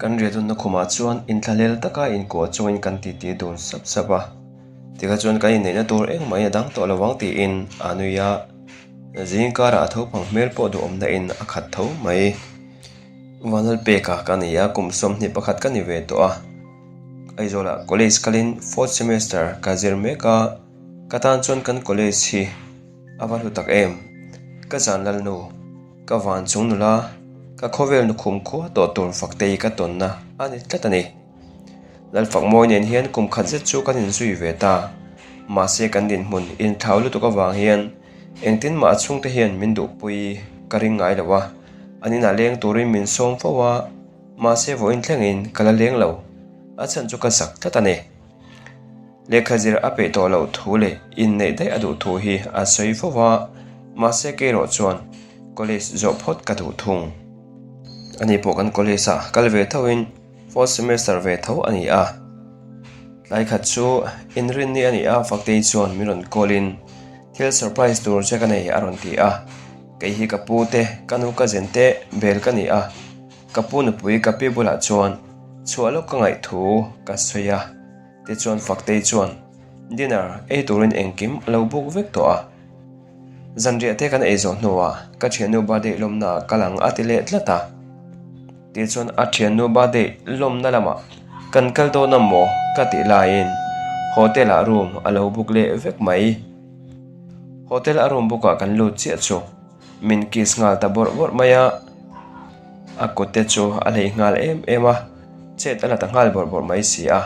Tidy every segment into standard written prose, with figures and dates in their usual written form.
Kan riahdawnna khumah chuan inthlahlel taka inkuah chungin kan titi dun sap sap a. Tikha chuan kan inneihna tur engmah in a dang tawh lo ang tiin a nui a. Zing karah a tho phang hmel pawh duhawmna in a khat tho mai. Vanlalpeka ka ni a, kum 21 ka ni ve tawh a. Aizawlah college kalin fourth semester ka zir mek a, ka tan chuan kan college hi a va hlu tak em. Ka zan lalnu, ka van chung nula, ka khawvel nukhum khua tawh tur Faktei ka tawnna a ni tlat a ni. Lalfakmawi nen hian kum khat zet chu kan inzui ve ta. Mahse kan dinhmun inthlau lutuk avang hian engtin mah a chhungte hian min duhpui ka ring ngai lo a, an inah leng turin min sawm fo a, mahse vawiin thlengin ka la leng lo. A chhan chu ka zak tlat a ni. Lehkha zir a peih tawh loh thu leh inneih daih a duh thu hi a sawi fo a, mahse kei erawh chuan college zawh phawt ka duh thung. Ani pawh kan college ah kal ve thoin Fourth semester ve tho a ni a. Tlai khat chu inrinni a ni a, Faktei chuan min rawn call in thil surprise tur che ka nei a rawn ti a. Kei hi ka pu te, ka nu cousin te bel ka ni a. Ka pu nupui ka pi bulah chuan chhuah lawk ka ngaih thu ka sawi a. Tichuan Faktei chuan dinner ei turin engkim a lo book vek tawh a. Zanriah te kan ei zawh hnuah ka thiannu birthday lawmna ah kal ang a ti leh tlat a. Tichuan a thiannu birthday lawmna lamah kan kal dawn a maw ka tih laiin hotel ah room a lo book leh vek mai. Hotel a room book ah kan lut chiah chu min kiss nghal ta bawrh bawrh mai a. A kut te chu a hlei nghal em em a, chet a la ta nghal bawrh bawrh mai si a.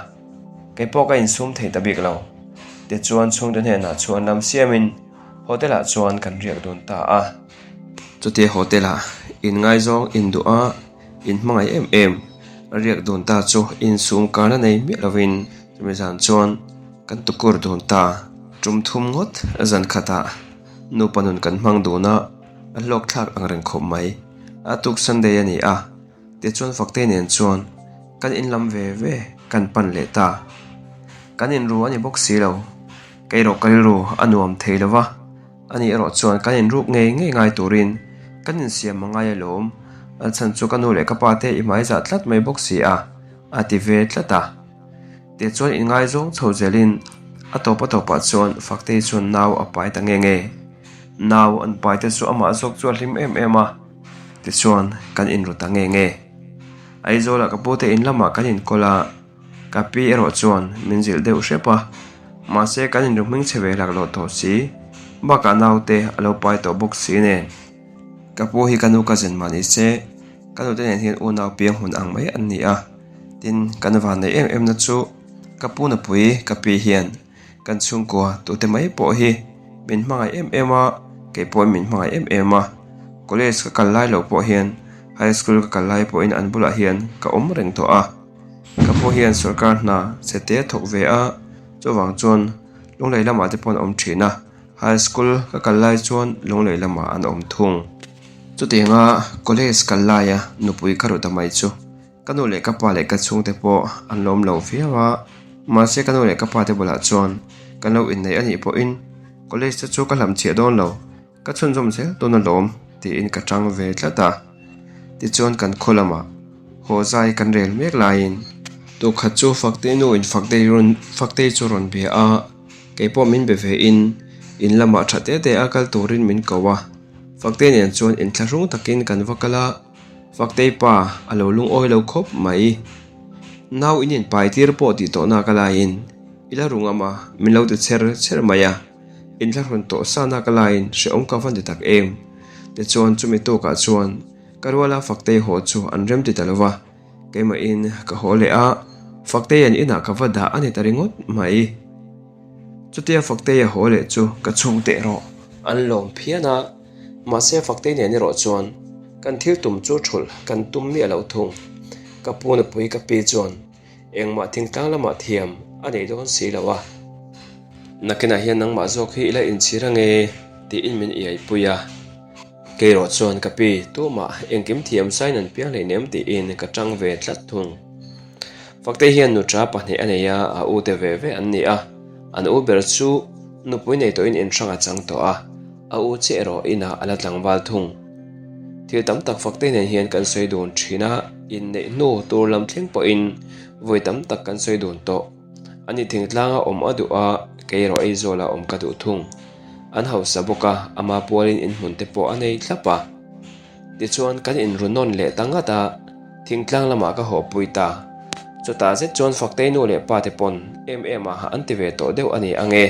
Kei pawh ka insum thei ta bik lo. Tichuan chhungte hnenah chuan lam siamin hotel ah chuan kan riak dun ta a. Chutia hotel ah inngaizawng induh a, inhmangaih em em riak dun ta chu insum karna nei miah lovin chumi zan chuan kan tukur dun ta. Tum thum ngawt zan khatah nupa nun kan hmang dun a, a hlawk thlak ang reng khawp mai. A tuk Sunday a ni a, tichuan Faktei nen chuan Kan in lam ve ve kan pan leh ta. Kan inru a ni bawk si lo. Kei erawh ka rilru a nuam thei lo va, ani erawh chuan kan inruk ngei ngei ngai turin kan insiam a ngai alawm. A chhan chu ka nu leh ka pa te i hmai zah tlat mai bawk si a, a ti ve tlat a. Tichuan inngaizawng chho zelin a tawp a tawpah chuan Faktei chuan nau a pai ta nge nge. Nau an pai te chu amah zawk chu a hlim em em a, tichuan kan inru ta nge nge. Aizawlah ka pute in lamah kan inkawl a, ka pi erawh chuan min zilh deuh hrep a, mahse kan inru hming chhe ve hlak loh tawh si, bakah naute a lo pai tawh bawk si nen. Ka pu hi ka nu cousin mah ni se, ka nute nen hian unau piang hun ang mai an ni a, tin kan vanneih em em na chu ka pu nupui ka pi hian Kan chhungkua tute mai pawh hi min hmangaih em em a, kei pawhin min hmangaih em em a. College ka kal lai loh pawh hian high school ka kal lai pawhin an bulah hian ka awm reng tawh a. Ka pu hian sorkar hna che te a thawk ve a, chuvang chuan Lunglei lamah te pawh an awm thin a, high school ka kal lai chuan Lunglei lamah an awm thung. Chutianga college kal laia nupui ka ru ta mai chu Ka nu leh ka pa leh ka chhungte pawh an lawm lo viau a, mahse ka nu leh ka pa te bulah chuan kan lo inneih a nih pawhin college te chu ka hlamchhiah dawn lo, ka chhunzawm zel dawn alawm tiin ka tang ve tlat a. Tichuan kan khaw lamah haw zai kan rel mek laiin tukhat chu Faktei nu in Faktei rawn Faktei chu rawn bia a, kei pawh min be ve in in lamah tha te te a kal turin min ko a, Faktei nen chuan inthlahrung takin kan va kal a. Faktei pa a lo lungawi lo khawp mai. Nau in inpai tir pawh tih tawh nak a laiin i la rung am a, min lo ti chher chher mai a. Inthlahrun tawh sa nak a laiin hrehawm ka van ti tak em. Tichuan chumi tawkah chuan ka ruala Faktei haw chu an rem ti ta lo va, keimahin ka haw leh a, Faktei an inah ka va dah a ni ta ringawt mai. Chutia Faktei a haw leh chu ka chhungte erawh an lawm phian a. Mahse Faktei nen erawh chuan kan thil tum chu thulh kan tum miah lo thung. Ka pu nupui ka pi chuan engmah thingtlang lamah thiam a nei dawn si lo a. Nakinah hian nangmah zawk hi i la inchhir ange tiin min iaipui a. Kei erawh chuan ka pi tumah engkim thiam sain an piang hleinem tiin ka tang ve tlat thung. Faktei hian nutra pahnih a nei a, a u te ve ve an ni a. An u ber chu nupui nei tawhin inhrang a chang tawh a. A u che erawh inah a la tlangval thung. Thil tam tak fak te nen hian kan sawi dun thin a, inneih hnu tur lam thleng pawhin vawi tam tak kan sawi dun tawh. Ani thingtlanga awm a duh a, kei erawh Aizawla awm ka duh thung. An hausa bawk a, ama pualin inhmun te pawh a nei thlap a. Tichuan kan inru nawn leh ta ngat a, thingtlang lamah ka haw pui ta. Chutah zet chuan Faktei nu leh pa te pawn em em a an ti ve tawh deuh a ni ang e.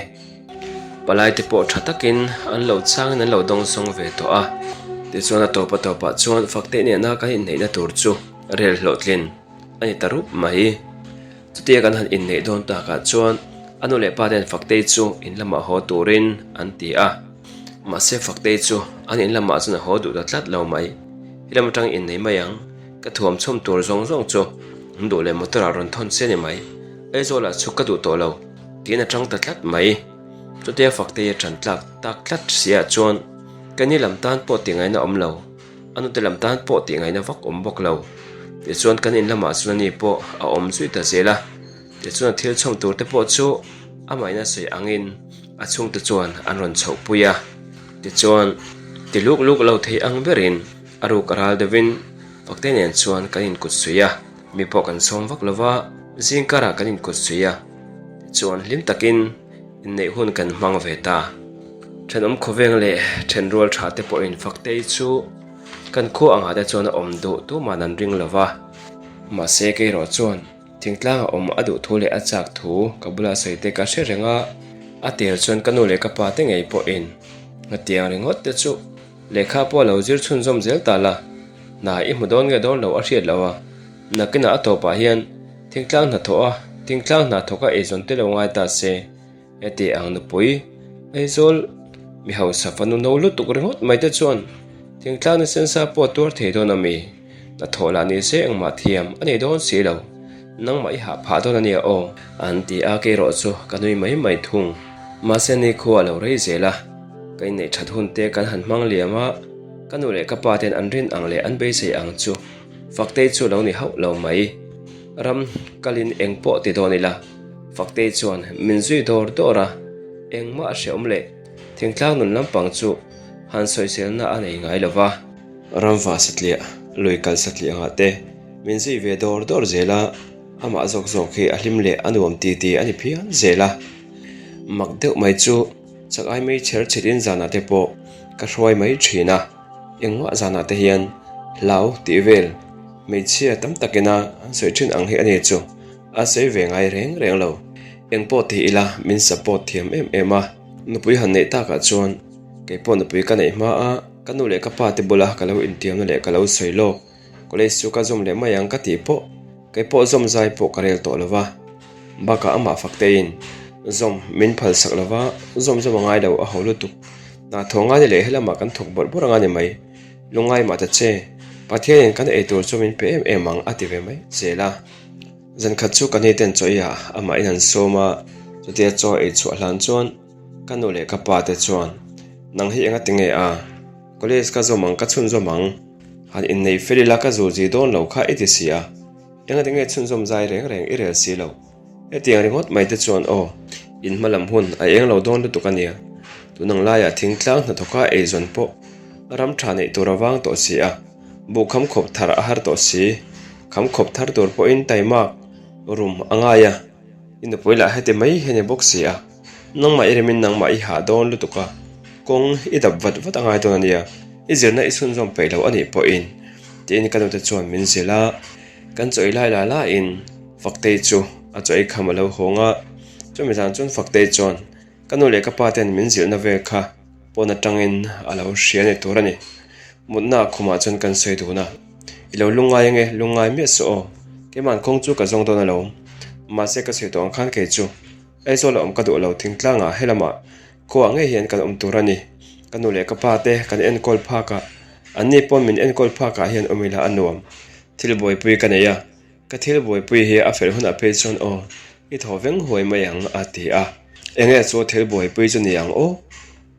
Palai te pawh tha takin an lo changin an lo dawngsawng ve tawh a. Tichuan a tawp a tawpah chuan Faktei nena kan inneihna tur chu rel hlawhtlin a ni ta rup mai. Chutia kan han inneih dawn takah chuan a nu leh pa ten Faktei chu in lamah haw turin an ti a. Mahse Faktei chu an in lamah chuan a haw duh ta tlat lo mai. He lam atang innei mai ang, ka thuam chhawm tur zawng zawng chu an duh leh motor ah rawn thawn se ni mai. Aizawl ah chhuk ka duh tawh lo tiin a tang ta tlat mai. Chutia Faktei a tan tlak tak tlat si ah chuan ka ni lam tan pawh tih ngaihna awm lo. A nute lam tan pawh tih ngaihna vak awm bawk lo. Tichuan kan in lamah chuan ani pawh a awm zui ta zel a. Tichuan a thil chhawm tur te pawh chu amah in a sawi angin a chhungte chuan an rawn chhoh pui a. Tichuan ti luk luk lo thei ang berin a ruk a ral deuhin Fakte nen chuan kan inkut suih a. Mi pawh kan sawm vak lo va, zing karah kan inkut suih a. Tichuan hlim takin inneih hun kan hmang ve ta. Thenawm khawveng leh thenrual tha te pawhin Faktei chu kan khua angah te chuan a awm duh tuman an ring lo va. Mahse keirawh chuan thingtlanga awm a duh thu leh a chak thu ka bula sawi te ka hre reng a, a tir chuan ka nu leh ka pa te ngei pawhin hetiang ringawt te chu lehkha pawh a lo zir chhunzawm zel ta la, hna i hmu dawn nge dawn lo a hriat loh a, nakinah a tawpah hian thingtlang hnathawh a thingtlang hna thawk a eizawn te lo ngai ta se. Heti ang nupui, Aizawl mi hausa fanu no lutuk ringawt mai te chuan thingtlang ni sensa pawh tuar thei dawn a mi? Hnathawh lah ni se engmah thiam a nei dawn si lo, nangmah i hah phah dawn a nia aw. An ti a, kei erawh chu ka nui mai mai thung. Mahse ni khua a lo rei zel a, ka inneih that hun te kan han hmang liam a, ka nu leh ka pa ten an rin ang leh an beisei ang chu Faktei chu lo ni hauh lo mai. Ram kalin eng pawh ti dawn ila. Faktei chuan min zui dawr dawr a, engmah a hreawm leh thingtlang nun lampang chu han sawiselna a nei ngai lo va. Ramva satliah, lui kal satliah angah te min zui ve dawr dawr zel a, amah zawk zawk hi a hlim leh a nuam ti ti a ni phian zel a. Mak deuh mai chu chak ai mei chher chhetin zanah te pawh ka hruai mai thin a, engmah zanah te hian hlau tih vel hmeichhia tam takina an sawi thin ang hi a ni chu. A sawi ve ngai reng reng lo. Eng pawh ti ila min support thiam em em a, nupui han neih takah chuan kei pawh nupui ka neih hma a, ka nu leh ka pa te bula ka lo intiamna leh ka lo sawi lawk. College chu ka zawm leh mai ang ka tih pawh kei pawh zawm zai pawh ka rel tawh lo va, bakah amah faktein zawm min phal sak lo va, zawm zawm a ngai lo a ho lutuk. Hna thawh ngai ni leh helamah kan thawk bawrh bawrh anga ni mai. Lungngai mah ta che, Pathianin kan eitur chu min pe em em ang a ti ve mai zel a. Zan khat chu ka ni ten chaw eiah amah in an sawm a, chutia chaw ei chhuah hlan chuan ka nu leh ka pa te chuan, Nang hi enga ti nge a? College ka zawm ang ka chhunzawm ang, han innei fel ila ka zulzi dawn lo kha i ti si a, enga ti nge chhunzawm zai reng reng i rel si lo? Hetiang ringawt mai te chuan aw, in hma lam hun a eng lo dawn lutuk a nia, tun ang laiah thingtlang hnathawka eizawn pawh ram tha neih tur a vang tawh si a. Buh kham khawp thar a har tawh si. Kham khawp thar tur pawhin taimak rum a ngai a, i nupui lah heti mai hi a ni bawk si a. Nangmah i remin nangmah i hah dawn lutuk a, kawng i dap vat vat a ngai dawn a nia, i zirna i chhunzawm peih lo a nih pawhin tiin ka nute chuan min zilh a. Kan chaw ei lai la lain Faktei chu a chaw ei kham a lo hawng a, chumi zan chuan Faktei chuan Ka nu leh ka pa ten min zilhna vel kha pawn atangin a lo hria ni tur a ni. Mutna khumah chuan kan sawi dun a, I lo lungngai ange, lungngai miah suh aw. Keiman kawng chu ka zawng dawn alawm. Mahse ka sawi tawh ang khan kei chu Aizawl a awm ka duh lo thingtlangah helamah khuaah ngei hian kan awm tur a ni. Ka nu leh ka pa te kan enkawl phakah, anni pawn min enkawl phakah hian awm ila a nuam. Thil buaipui ka nei a. Ka thil buaipui hi a fel hunah phei chuan aw, i thaw veng huai mai ang a ti a. Enge chu thil buaipui chu ni ang aw?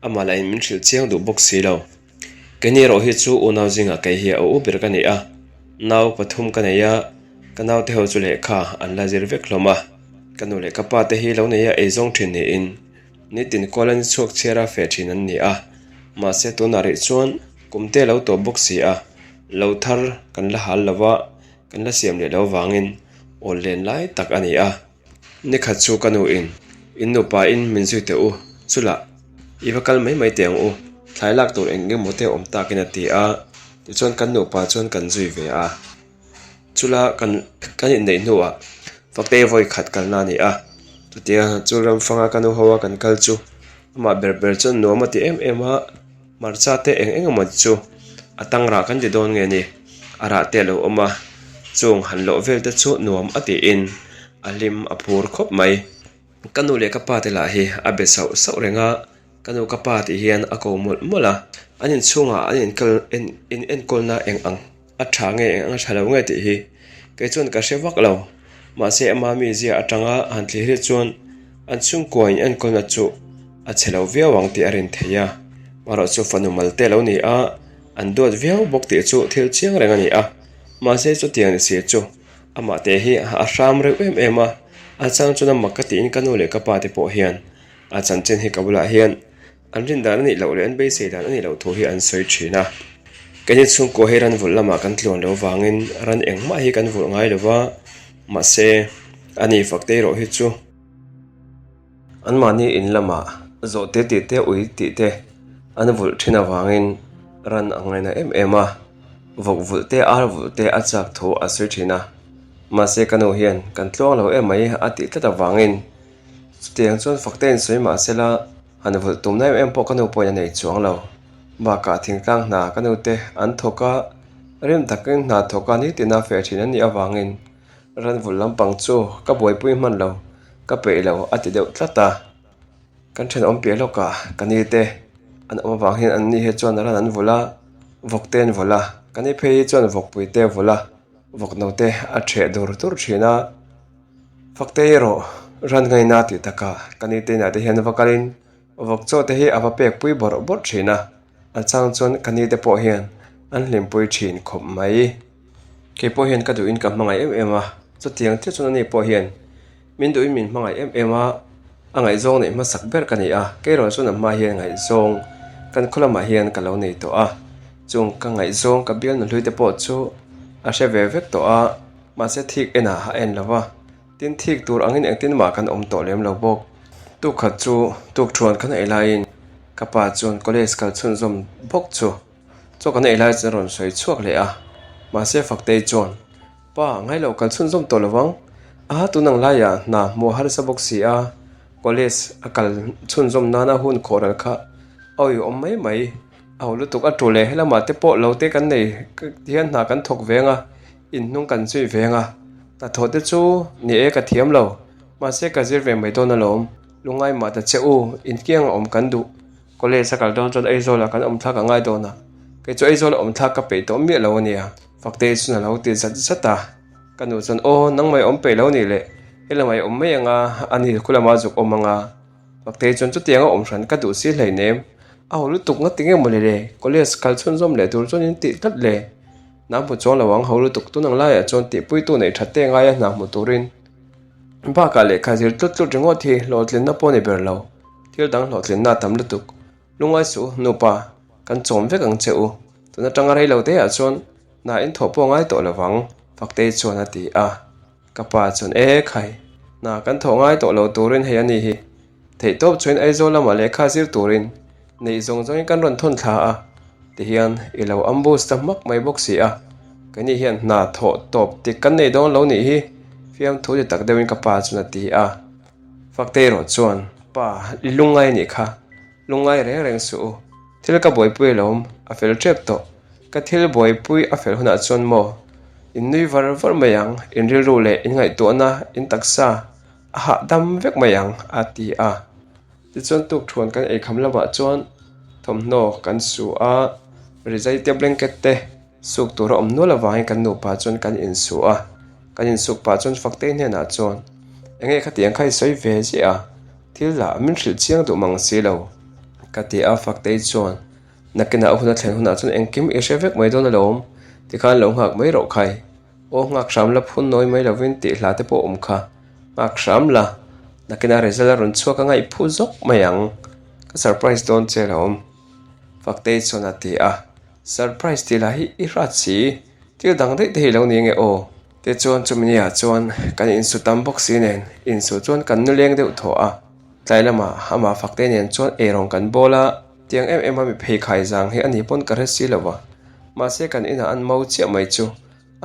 Amah lahin min hrilh chiang duh bawk si lo. Keini erawh hi chu unau zingah kei hi a u ber ka ni a, nau pathum ka nei a, ka naute ho chu lehkha an la zir vek hlawm a. Ka nu leh ka pa te hi lo neia eizawng thin niin nitin kual an chhuak chhiar a feh thin an ni a, mahse tunah rih chuan kum te a lo tawp bawk si a. Lo thar kan la hal lo va, kan la siam leh lo vangin awl len lai tak a ni a. Ni khat chu ka nuin, In nupa in min zui teh u, chulah i va kal mai mai teh ang u, thlai lak tur eng eng maw te awm takin a ti a, tichuan kan nupa chuan kan zui ve a. Chula kan kan inneih hnuah Faktei vawi khat kalna a ni a, chutia chu ram fanga ka nu ho a kan kal chu amah ber ber chuan nuam a ti em em a, hmarcha te eng eng emaw chu a tang rah kan ti dawn nge ni, a rah te a lo awm a, chung han lawh vel te chu nuam a tiin a hlim a phur khawp mai. Ka nu leh ka pa te lah hi a be sauh sauh reng a, ka nu ka pa tih hian a ko mawlh mawlh a, an inchhungah an inkal en in enkawlna eng ang a tha nge eng ang a tha lo nge tih hi kei chuan ka hre vak lo. Mahse ama mizia atanga han thlir hi chuan an chhungkua in enkawlna chu a chhe lo viau ang tih a rin theih a, amaherawhchu fanu mal te lo ni a, an duat viau bawk tih chu thil chiang reng a ni a, mahse chutiang ni si chu. Amah te hi a hram reuh em em a, a chang chuan a mak ka tiin ka nu leh ka pa te pawh hian a chanchin hi ka bulah hian an rin dan a nih loh leh an beisei dan a nih loh thu hi an sawi thin a. Keini chhungkua hi ran vulh lamah kan tluan lo vangin ran engmah hi kan vulh ngai lo va, mahse a ni fak te erawh hi chu. Anmahni in lamah zawhte tih te ui tih te an vulh thin avangin ran a ngaina em em a, vawk vulh te ar vulh te a chak thu a sawi thin a, mahse ka nu hian kan tluang lo em mai a tih tlat avangin chutiang chuan fakte in sawi mahse la han vulh tumna em em pawh ka nu pawhin a nei chuang lo. Bakah thingtlang hna ka nu te an thawk a, rim takin hna thawk a nitin a feh thin an nih avangin Ran vulh lampang chu ka buaipui hman lo, ka peih lo a ti deuh tlat a. Kan thenawm piah lawkah ka ni te an awm avang hian an ni hi chuan ran an vulh a, vawk te an vulh a, ka ni phei hi chuan vawkpui te a vulh a, vawk no te a ṭheh dur dur ṭhin a. Fakte erawh ran ngaina tih takah ka ni te inah te hian va kalin Vawk chaw te hi a va pek pui bawrh bawrh thin a, a chang chuan ka ni te pawh hian an hlimpui thin khawp mai. Kei pawh hian ka duhin ka hmangaih em em a, chutiang chiah chuan ani pawh hian min duhin min hmangaih em em a, a ngaihzawng neih hmasak ber ka ni a, kei erawh chuan a hma hian ngaihzawng kan khaw lamah hian ka lo nei tawh a, chung ka ngaihzawng ka bialnu hlui te pawh chu a hre ve vek tawh a, mahse thik enah a en lo va. Tin thik tur angin engtin mah kan awm tawh lem lo bawk. Tuk khat chu tuk thuan kan ei laiin ka pa chuan college kal chhunzawm bawk chu chaw kan ei lai chuan a rawn sawi chhuak leh a. Mahse Faktei chuan, Pa, ngai lo kal chhunzawm tawh lovang. Aha tun ang laiah hna hmuh a harsa bawk si a, college a kal chhunzawm nana hun khawh ral kha a uiawm mai mai. A ho lutuk a tu leh helamah te pawh lo te kan nei hian hna kan thawk veng a. Inhnung kan zui veng a, hnathawh te chu ni e ka thiam lo, mahse ka zir ve mai dawn alawm, lungngai mah ta che u, inkiang a awm kan duh, college a kal dawn chuan Aizawl ah kan awm thlak a ngai dawn a, kei chu Aizawl a awm thlak ka peih tawh miah lo ania, Faktei chuan a lo ti zat zat a, ka nu chuan aw nangmah i awm peih lo nih le, helamah i awm mai anga, ani khulamah a zuk awm anga, Faktei chuan chutiang a awm hran ka duh si hleinem, a ho lutuk nga tinge mawle le, college kal chhunzawm leh tur chuan in tih tlat le. Hna hmu chuang lo ang ho lutuk tun ang laiah chuan tihpuitu neih that te ngaia hna hmu turin bakah lehkha zir tlut tlut ringawt hi hlawhtlinna pawh a ni ber lo. Thil dang hlawhtlinna a tam lutuk. Lungngai suh u, nupa, kan chawm vek ang che u. Tun atanga rei lo teah chuan hna in thawh pawh ngai tawh lo vang, Faktei chuan a ti a. Ka pa chuan, E khai, hna kan thawh ngai tawh lo turin hei a ni hi. Theihtawp chuan Aizawl lamah lehkha zir turin neih zawng zawngin kan rawn thawn thla a, tihian i lo ambush ta hmak mai bawk si a, keini hian hna thawh tawp tik kan nei dawn lo nih hi, fiamthu ti tak deuhin ka pa chuan a ti a. Fakte erawh chuan, Pa, i lungngai nih kha, lungngai reng reng suh u, thil ka buaipui alawm, a fel tep tawh, ka thil buaipui a fel hunah chuan maw, in nui var var mai ang, in rilru leh in ngaihtuahna, in taksa, A hahdam vek mai ang, a ti a. Tichuan tukthuan kan eikham lamah chuan thawmhnaw kan su a, rizai te blanket te suk tur a awm nual avangin kan nupa chuan kan insu a. Kan insuk pah chuan Faktei hnenah chuan, Enge khatiang kha i sawi ve ziah a, thil lah min hrilh chiang duh mang si lo, ka ti a. Faktei chuan, Nakinah a hun a thlen hunah chuan engkim i hre vek mai dawn alawm, tikhan lo nghak mai rawh khai. Aw nghak hram la phun nawi mai lovin tih hla te pawh awm kha. Nghak hram la, nakinah result a rawn chhuak a ngaih phu zawk mai ang. Ka surprise dawn che lo awm. Faktei chuan a ti a. Surprise tih lah hi i hrat si, thil dang daih te hi lo ni nge aw. Tichuan chumi ni ah chuan kan insu tam bawk si nen insu chuan kan nu leng deuh thaw a, tlai lamah amah fakte nen chuan eirawng kan bawl a, tiang em em a mi pheikhai zang hi a ni pawn ka hre si lo va, mahse kan inah an mau chiah mai chu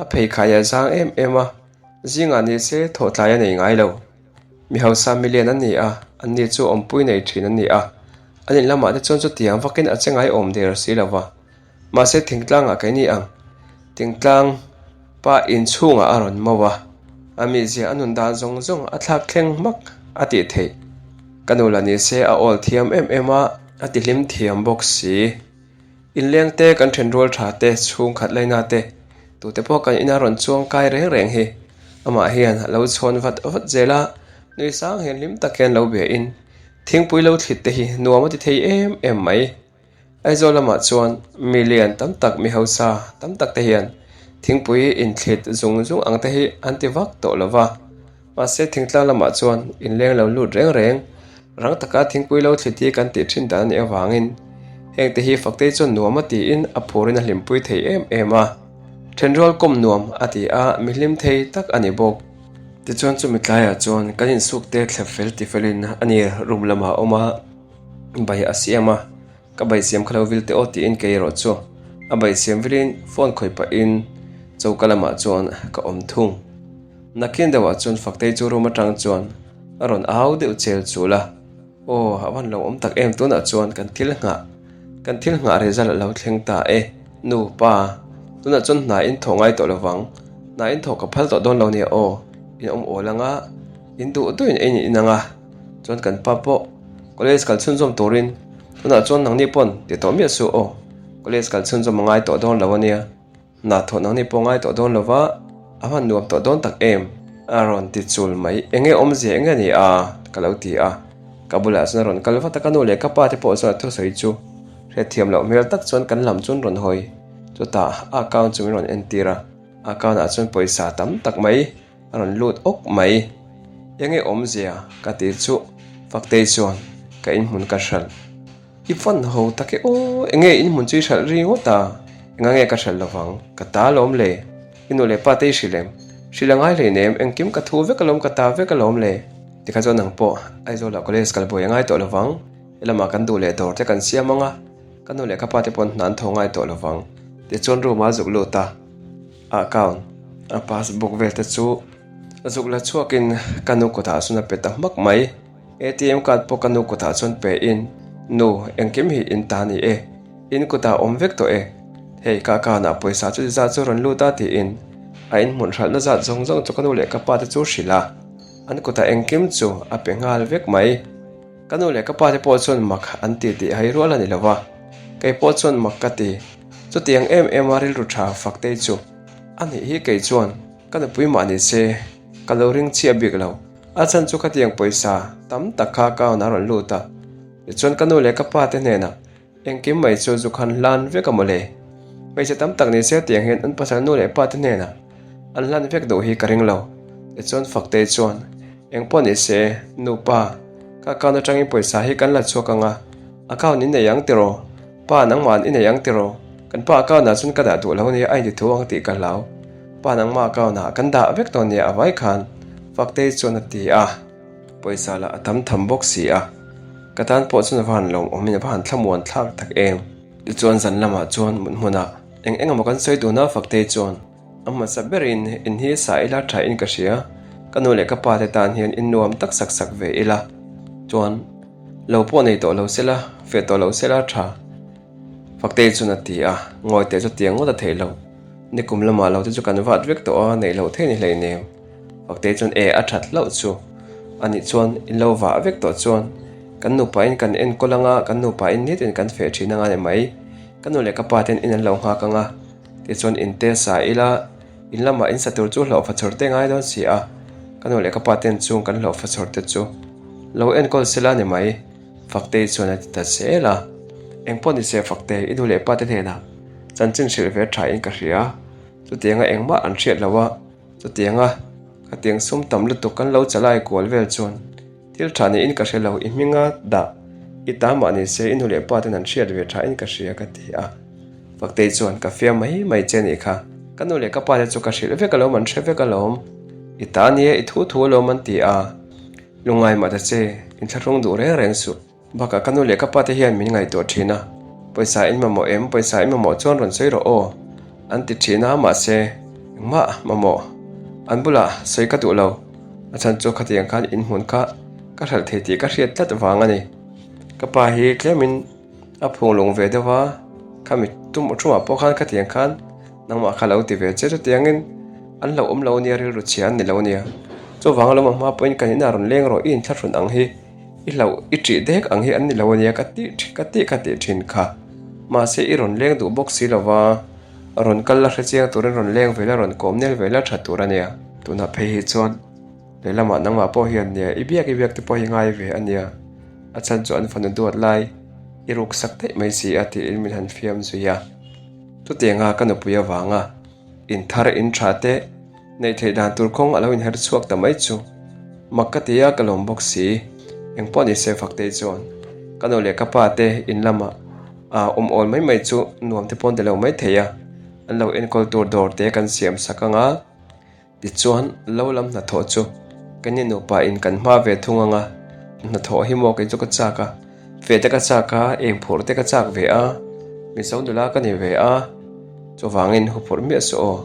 a pheikhai a zang em em a, zingah ni se thawh tlai a nei ngai lo. Mi hausa milian an ni a, an ni chu awmpui nei thin an ni a, an in lamah te chuan chutiang vakin a che ngai awm der si lo va. Mahse thingtlangah keini ang, thingtlang pa inchhungah a rawn mo a, a mizia a nun dan zawng zawng a thlak thleng hmak a tih theih. Ka nu la nise a awl thiam em em a, a ti hlim thiam bawk si. Inleng te kan then rual tha te, chhungkhat laina te, tute pawh kan ina rawn chuang kai reng reng hi amah hian a lo chhawn vat vat zel a, nui sang hian hlim tak hian lo bia in thingpui lo thlit te hi nuam a ti thei em em mai. Aizawl lamah chuan mi lian tam tak mi hausa tam tak te hian thingpui inthlit zung zung ang te hi an ti vak tawh lo va, mahse thingtlang lamah chuan inleng lo lut reng reng rang taka thingpui lo thlit hi kan tih thin dan a nih avangin heng te hi Faktei chuan nuam a tiin a phurin a hlimpui thei em em a, thenrual kawm nuam a ti a, mi hlim thei tak a ni bawk. Tichuan chumi tlaiah chuan kan insuk te thlep fel ti felin a ni room lamah a awm a. Bai a siam a, ka bai siam kha lo vil teh aw tiin kei erawh chu a bai siam vilin phone khawih pahin choka lamah chuan ka awm thung. Nakin deuhah chuan Faktei chu room atang chuan a rawn au deuh chel chul a, Aw a van lo awm tak em tunah chuan kan thil nghah kan thil nghah result a lo thleng ta e nu pa tunah chuan hna in thawh ngai tawh lovang hna in thawh ka phal tawh dawn lo nia aw in awm awl anga in duh duhin ei in anga. Chuan kan pa pawh college kal chhunzawm turin tunah chuan nangni pawn ti tawh miah suh aw, college kal chhunzawm a ngai tawh dawn lo ania, hna thawh nangni pawh ngai tawh dawn lova a hman nuam tawh dawn tak em? A rawn ti chul mai, enge awmzia enge ni a? Ka lo ti a, ka bulah chuan a rawn kal vat a, ka nu leh ka pa te pawh chuan a thusawi chu hrethiam loh hmel tak chuan kan lam chuan rawn hawi, chutah a account chu min rawn entir a, a account ah chuan pawisa tam tak mai A rawn lut awk mai. Enge awmzia ka ti chu Faktei chuan ka inhmun ka hralh. I fan ho tak e aw, enge inhmun chu i hralh ri ngawt a, enga nge ka hralh lovang, ka ta alawm le. I nu leh pa te i hrilh em? Hrilh a ngai hleinem, engkim ka thu vek alawm, ka ta vek alawm le. Tikha chuan nang pawh Aizawlah college kal buai a ngai tawh lovang, helamah kan duh leh dawr te kan siam ang a, ka nu leh ka pa te pawn hna an tho ngai tawh lovang. Tichuan room ah a zuk lut a. A account a passbook vel te chu zuk la chhuakin ka nu kutah chuan a pe ta hmak mai. Atm card pawh ka nu kutah chuan pe in nu engkim hi in ta ni e in kutah awm vek tawh e hei ka account ah pawisa chu ti zat chu rawn lut a tiin a inhmun hralhna zat zawng zawng chu ka nu leh ka pa te chu hrilh a an kutah engkim chu a pe nghal vek mai. Ka nu leh ka pa te pawh chuan mak an ti tih hai rual a ni lo va, kei pawh chuan mak ka ti. Chutiang em em a rilru tha Faktei chu a nih hi kei chuan ka nupui mah ni se ka lo ring chhiah bik lo. A chhan chu khatiang pawisa tam tak kha ka a rawn lut a, tichuan ka nu leh ka pa te hnenah Engkim mai chu zu khan hlan vek a mawle. Hmeichhe tam tak ni se tiang hian an pasal nu leh pa te hnenah an hlan vek duh hi ka ring lo. Tichuan Faktei chuan, Engpawh ni se, nupa, ka account atangin pawisa hi kan la chhuak ang a, account in nei ang tiraw? Pa nangmah i nei ang tiraw? Kan pa account ah chuan ka dah duh lo nia a inti thu ang tih ka hlau. Pa nangmah account ah kan dah vek dawn nia a vai khan, Faktei chuan a ti a. Pawisa lah a tam tham bawk si a, ka tan pawh chuan a va han lawmawmin a va han thlamuan thlak tak em. Tichuan zan lamah chuan mut hmunah eng eng emaw kan sawi dun a, Faktei chuan a hmasa berin in hi sa ila tha in ka hria, ka nu leh ka pa te tan hian in nuam tak sak sak ve ila chuan lo pawh nei tawh lo sela, feh tawh lo sela tha. Faktei chuan a ti a, ngawi teh chu tiang ngawt a theih loh. Nikum lamah lo te chu kan vat vek tawh a, neih loh theih ni hleinem. Faktei chuan e a that hlauh chu a nih chuan in lo vah vek tawh chuan kan nupa in kan enkawl anga kan nupa in nitin kan feh thin anga ni mai. Ka nu leh ka pa ten in an lo nghak anga tichuan in te sa ila in lamah in sa tur chu hlauhfa chhawr te ngai dawn si a, ka nu leh ka pa ten chung kan hlauhfa chhawr te chu lo enkawl sela ni mai. Faktei chuan a ti ta zel a, Engpawh ni se Faktei i nu leh pa te hnenah chanchin hrilh ve tha in ka hria, chutianga engmah an hriat lo a, Chutianga khatiang sum tam lutuk kan lo chalai kual vel chuan thil tha niin ka hre lo, i hminga dah i ta mah ni se i nu leh pa ten an hriat ve tha in ka hria ka ti a. Faktei chuan, Ka fiam mai mai che nih kha. Ka nu leh ka pa te chu ka hrilh vek alawm an hre vek alawm. I ta nia i thu thu alawm an ti a. Lungngai mah ta che, inthlahrung duh reng reng suh. Bakah ka nu leh ka pa te hian min ngaihtuah thin a, pawisa in mamawh em, pawisa in mamawh chuan rawn sawi rawh aw an ti thin a, mahse engmah mamawh an bulah sawi ka duh lo, a chhan chu khatiang khan in hmun kha ka hralh thei tih ka hriat tlat vang a ni. Ka pa hi tlemin a phung lung ve deuh a, khami tum thumah pawh khan khatiang khan nangmah kha lo ti ve che chutiangin an lo awm lo nia rilru chhia an ni lo nia, chuvang alawm a hma pawhin kan inah rawn leng rawh i inthlahrun ang hi. I hlauh i ṭih dek ang hi an ni lo ania ka tih ka tih ka tih ṭhin kha. Mahse i rawn leng duh bawk si lova, rawn kal la hre chiang turin rawn leng ve la, rawn kawm nel ve la ṭha tur ania. Tunah phei hi chuan lehlamah nangmah pawh hian nia i biak i biak te pawh hi ngai ve ania, a chhan chu an fanu duat lai i ruk sak daih mai si a tiin min han fiam zui a. Chutianga ka nupui avanga inthar in ṭha te. Neih theih dan tur kawng a lo inher chhuak ta mai chu mak ka ti a, ka lawm bawk si. Eng pawh ni se Faktei chuan ka nu leh ka pa te in lamah a awm awl mai mai chu nuam te pawn ti lo mai thei a, an lo enkawl tur dawr te kan siam sak ang a, tichuan lo lam hnathawh chu kan i nupa in kan hma ve thung ang a, hnathawh hi maw kei chu ka chak a, Fe te ka chak a, eng phurh te ka chak ve a, Mizo nula ka ni ve a, chuvangin hu phurh miah suh aw,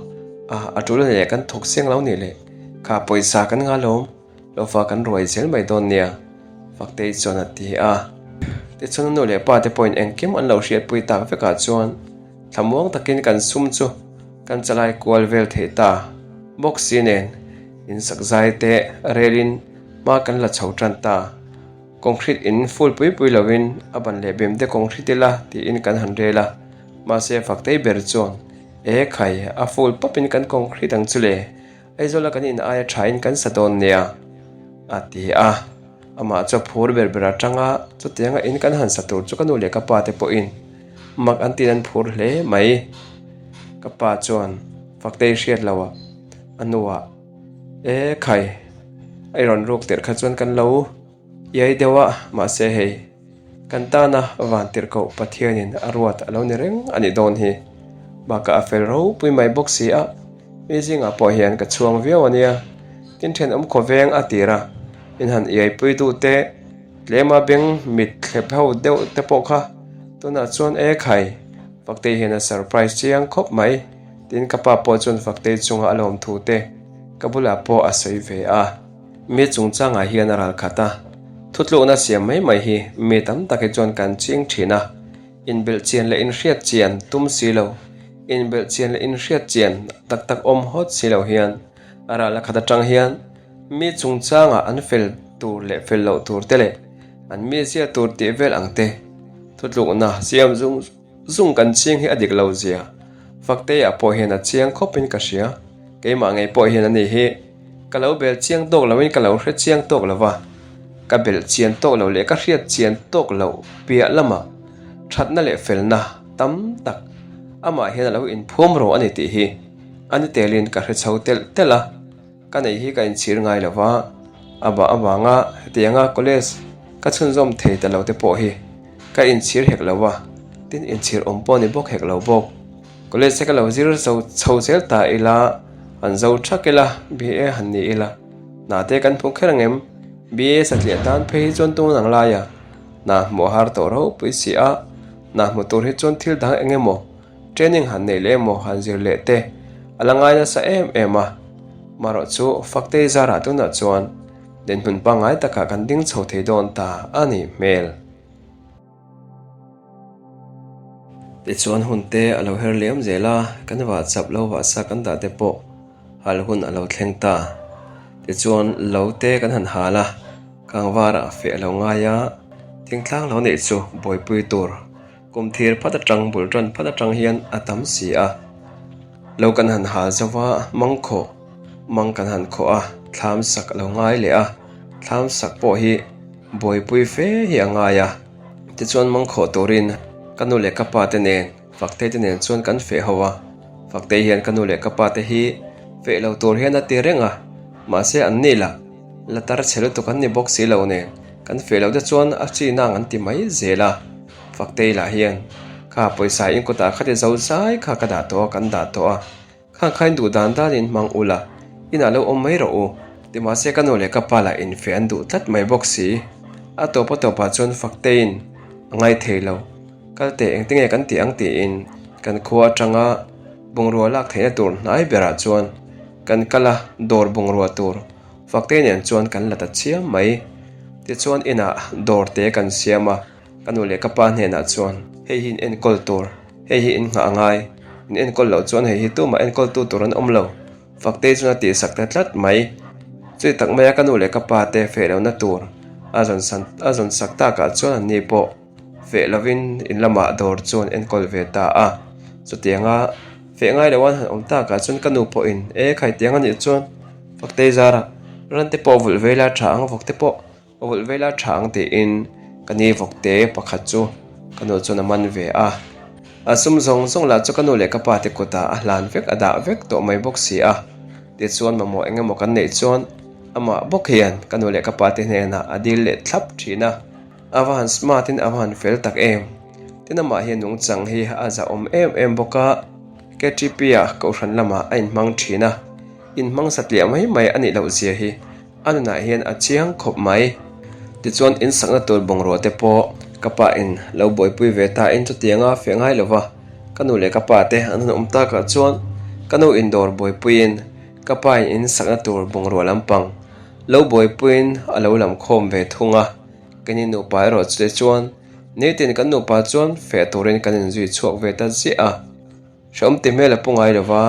a a tul a nih kan thawk seng lo nih leh kha pawisa kan nga lawm lova kan ruai zel mai dawn nia Faktei chuan a ti a. Tichuan a nu leh pa te pawhin engkim an lo hriatpui tak vekah chuan thlamuang takin kan sum chu kan chalai kual vel thei ta bawk si nen insak zai te relin hma kan la chho tan ta. Concrete in full pui pui lovin a ban leh bem te concrete ila tiin kan han rel a, mahse Faktei ber chuan E khai, a full pawp in kan concrete ang chu le, Aizawla kan in aia tha in kan sa dawn nia a ti a, amah chu a phur ber ber atanga chutianga in kan han sa tur chu ka nu leh ka pa te pawhin mak an tin an phur hle mai. Ka pa chuan Faktei hriat loh a a hnuah E khai, a i rawn ruk tirh kha chuan kan lo iai deuh a, mahse hei kan tana van tirh koh Pathianin a ruat a lo ni reng a nih dawn hi. Bakah a fel ropui mai bawk si a, mi zingah pawh hian ka chhuang viau a nia. Tin thenawm khawveng a tir a, in han iaipui duh te, tlema beng mit thlep ho deuh te pawh kha tunah chuan e khai, Faktei hian a surprise chiang khawp mai. Tin, ka pa pawh chuan Faktei chunga a lawm thu te ka bulah pawh a sawi ve a. Mi chungchangah hian a ral khat a, thutlukna siam mai mai hi mi tam tak hi chuan kan ching thin a, inbelh chian leh inhriat chian tum si lo, inbelh chian leh inhriat chian tak tak awm hawt si lo hian a ral a khat atang hian mi chungchangah an fel tur leh fel loh tur te leh an mizia tur tih vel ang te thutlukna siam zung Zung kan chiang hi a dik lo zia. Fakteia pawh hian a chiang khawpin ka hria. Keimah ngei pawh hian a ni hi. Ka lo bel chiang tawk loin ka lo hre chiang tawk lo va. Ka belh chian tawk lo leh ka hriat chian tawk loh piah lamah thatna leh felna tam tak amah hian a lo inphum ro a ni tih hi a ni telin ka hre chho telh telh a. Ka neih hi ka inchhir ngai lo va, a bah avanga hetianga college ka chhunzawm thei ta lo te pawh hi ka inchhir hek lo va, tin inchhir awm pawh ni bawk hek lo bawk. College te ka lo zir zo chho zel ta ila, han zo thak ila, BA han ni ila, hna te kan hmu kher ang em? BA satliah tan phei hi chuan tung ang laia hna hmuh a har tawh ropui si a, hna hmu tur hi chuan thil dang eng emaw Training han neih leh emaw han zir leh te a la ngai nasa em em a, marawh chu Faktei zarah tunah chuan dinhmun pangngai takah kan ding chho thei dawn ta a nih hmel. Tichuan hun te a lo her liam zel a, kan vah chap lo vah sa kan dah te pawh hal hun a lo thleng ta. Tichuan lo te kan han hal a, kangvarah feh a lo ngai a, thingtlang lo neih chu buaipui tur Kum thir phat atang bul tan phat atang hian a tam si a, lo kan han hal zo va, mang khawh mang kan han khawh a, thlam sak a lo ngai leh a, thlam sak pawh hi buaipui fe hi a ngai a, tichuan mang khawh turin ka nu leh ka pa te nen Faktei te nen chuan kan feh ho a, Faktei hian ka nu leh ka pa te hi feh lo tur hian a ti reng a, mahse an ni lah la tar chhe lutuk an ni bawk si lo nen kan feh loh te chuan a chi nang an ti mai zel a. Faktei lah hian. Kha pawisa in kutah khati zo zai kha ka dah tawh a, kan dah tawh a. Khang kha in duh dan dan in hmang ula, inah lo awm mai rawh u. Ti mahse ka nu leh ka pa lah infe an duh tlat mai bawk si. A tawp a tawpah chuan Faktein a ngai thei lo. Kal teh engti nge kan tih ang tiin kan khua atanga bungrua lak theihna tur hnai berah chuan kan kal a, dawr bungrua tur Faktei nen chuan kan la ta chiam mai. Tichuan inah dawr te kan siam a. Ka nu leh ka pa hnenah chuan, Hei hi in enkawl tur, hei hi in nghah a ngai, in enkawl loh chuan hei hi tumah enkawltu tur an awm lo, Faktei chuan a tihsak ta tlat mai. Chui tak maia ka nu leh ka pa te feh lohna tur a zawn san a zawn sak takah chuan anni pawh feh lovin in lamah dawr chu an enkawl ve ta a. Chutianga feh ngai loh an han awm takah chuan ka nu pawhin, E khaitiang anih chuan Faktei zarah ran te pawh vulh ve ila tha ang vawk te pawh A vulh vel a tha ang tiin ka ni vawkte pakhat chu ka nu chuan a man ve a. A sum zawng zawng lah chu ka nu leh ka pa te kutah a hlan vek a dah vek tawh mai bawk si a. Tichuan mamawh eng emaw kan neih chuan amah bawk hian ka nu leh ka pa te hnenah a dil leh thlap thin a. A va han smart in a va han fel tak em. Tin amah hian nungchang hi a zahawm em em bawk a. KTP ah kohhran lamah a inhmang thin a. Inhmang satliah mai mai a nih loh zia hi A nunah hian a chiang khawp mai. Tichuan in sakna tur bungrua te pawh ka pa in lo buaipui ve ta in chutianga feh ngai lova ka nu leh ka pa te an han awm takah chuan ka nu in dawr buaipuiin ka pa in in sakna tur bungrua lampang lo buaipuiin a lo lam khawm ve thung a. Keini nupa erawh chute chuan nitin kan nupa chuan feh turin kan inzui chhuak ve ta ziah a. Hreawm ti hmel a pu ngai lo va,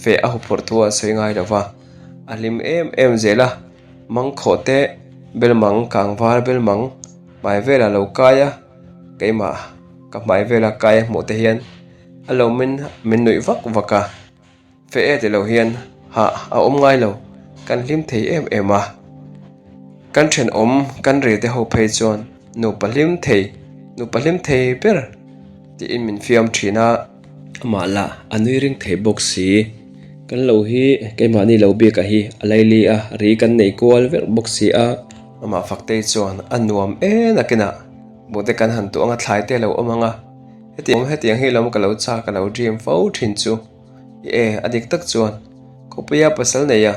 feh a huphurh thu a sawi ngai lo va, a hlim em em zel a, mangkhawh te belmang kangvar belmang hmai velah lo kai a, keimah ka hmai vela kai a hmuh te hian a lawmin min nuih vak vak a, feh e ti lo hian hah a awm ngai lo, kan hlim thei em em a, kan thenawm kan ri te ho phei chuan nupa hlim thei nupa hlim thei ber tiin min fiam thin a. Amah lah a nui ring thei bawk si. Kan lo hi keimahni lo bik ah hi a laili a, ri kan nei kual vek bawk si a. Amah Faktei chuan a nuam en a kinah buh te kan han tuah ang a, thlai te a lo awm ang a. Hetiang hetiang hi lawm ka lo chak ka lo dream fo thin chu. I e, a dik tak chuan khawpuia pasal nei a,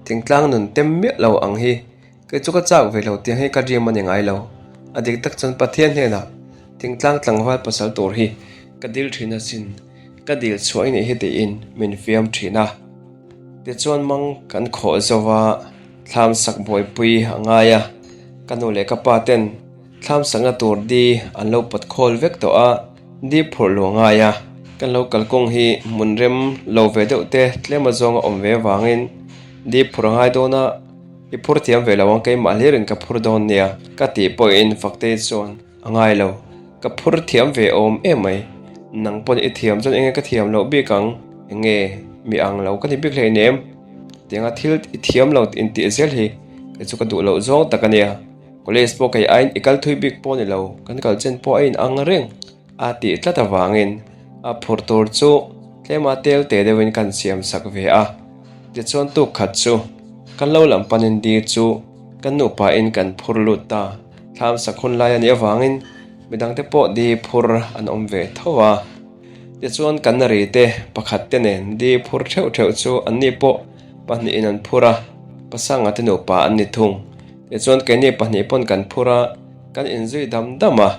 thingtlang nun tem miah lo ang hi Kei chu ka chak ve lo tiang hi ka dream a ni ngai lo. A dik tak chuan Pathian hnenah thingtlang tlangval pasal tur hi ka dil thin asin, ka dil chhuah i nih hi tiin min fiam thin a. Tichuan mang kan khawh zo va, thlam sak buaipui a ngai a, ka nu leh ka pa ten thlam sakna tur di an lo pawt khawl vek tawh a, di phurh lu a ngai a. Kan lo kalkawng hi hmun rem lo ve deuh te tlem azawng a awm ve avangin di phurh a ngai dawn a, I phur thiam ve lo ang keimah hlirin ka phur dawn nia ka tih pawhin Faktei chuan a ngai lo. Ka phur thiam ve awm em mai. Nang pawn i thiam chuan enge ka thiam loh bik ang? Enge mi ang lo ka ni bik hleinem? Tianga thil i thiam lo intih zel hi kei chu ka duh loh zawng tak a nia. College pawh kei aiin i kal thui bik pawh ni lo, kan kal chen pawh a inang reng a tih tlat avangin a phur tur chu tlema tel te deuhin kan siam sak ve a. Tichuan tuk khat chu kan lo lam panin dir chu kan nupain kan phur lut ta. Thlam sak hun lai a nih avangin midangte pawh di phur an awm ve tho a. Tichuan kan ri te pakhat te nen di phur theuh theuh chu anni pawh pahnihin an phur a, pasanga te nupa an ni thung. Tichuan keini pahnih pawn kan phur a, kan inzui dam dam a.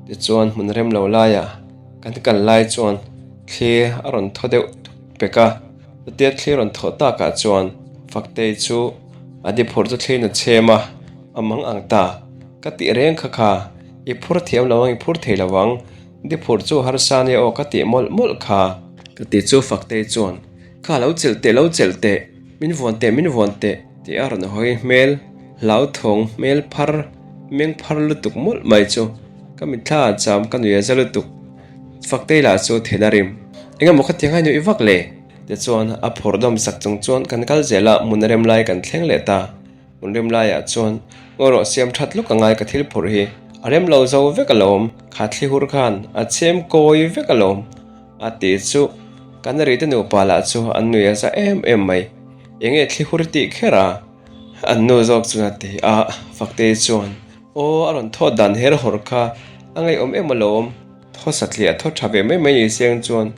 Tichuan hmun rem lo laia kan kal lai chuan thli a rawn thaw deuh pek a. Chutia thli rawn thawh takah chuan Faktei chu a di phur chu thliin a chhem a, a mang ang ta. Ka tih reng kha kha, i phur thiam lo ang, i phur thei lo ang, di phur chu harsa nia aw ka tih mawlh mawlh kha. Ka ti chu Faktei chuan, Kha lo chelh teh, lo chelh teh, min vuan teh, min vuan teh, tih a rawn hawi hmel, hlauthawng hmel phar, meng phar lutuk mawlh mai chu ka mitthla ah cham ka nui a za lutuk. Faktei lah chu then a rim. Eng emaw khatiang a nuih vak le? Tichuan a phawrh dawm sak chung chuan kan kal zel a, hmun rem lai kan thleng leh ta. Hmun rem laiah chuan ngaw rawh siam that lawk a ngai ka thil phawrh hi. A rem lo zo vek alawm, kha thli hur khan a chhem kawi vek alawm a ti chu kan rite nupa lah chu an nui a za em em mai. Enge thli hur tih kher a? An nu zawk chuan a ti a, Faktei chuan Aw a rawn thawt dan her hawr kha a ngaihawm em alawm. Thaw satliah thaw tha ve mai mai ni siang chuan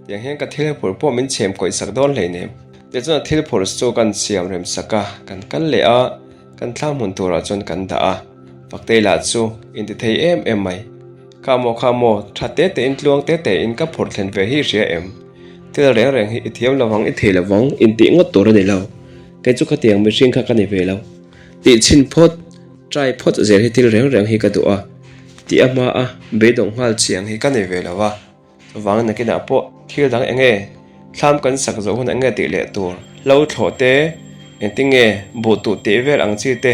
tiang hian ka thil phurh pawh min chhem kawih sak dawn hleinem. Tichuan a thil phurh chu kan siam rem sak a, kan kal leh a, kan thlang hmun turah chuan kan dah a. Faktei lah chu inti thei em em mai. Kha maw kha maw, tha te te in tluang te te in ka phurh thlen ve hi hria em? Thil reng reng hi i thiam lovang i thei lovang intih ngawt tur a ni lo. Kei chu khatiang mihring kha ka ni ve lo. Tih chhin phawt, try phawt zel hi thil reng reng hi ka duh a. Tih a hma a, beidawng nghal chiang hi ka nei ve lo a. Chuvangin nakinah pawh thil dang eng nge thlam kan sak zawh hun eng nge tih leh tur, hlo thlawh te, engtin nge buh tuh tih vel ang chi te,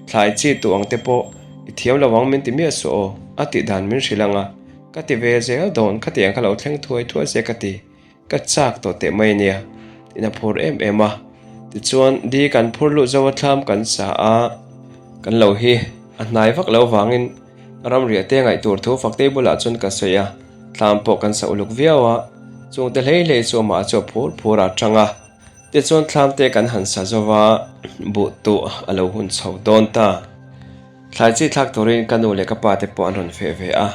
thlai chi tuh ang te pawh i thiam lo ang min ti miah suh aw, a tih dan min hrilh ang a, ka ti ve zel dawn khatiang kha lo thleng thuai thuai se ka ti, ka chak tawh teh mai ania tiin a phur em em a. Tichuan di kan phur luh zo a thlam kan sa a, kan lo hi a hnai vak lo vangin Ramriah te ngaih tur thu Faktei bulah chuan ka sawi a, thlam pawh kan sa uluk viau a, chungte hlei hlei chu amah chu a phur phur a tang a. Tichuan thlam te kan han sa zo va, buh tuh a lo hun chho dawn ta. Thlai chi thlak turin ka nu leh ka pa te pawh an rawn feh ve a,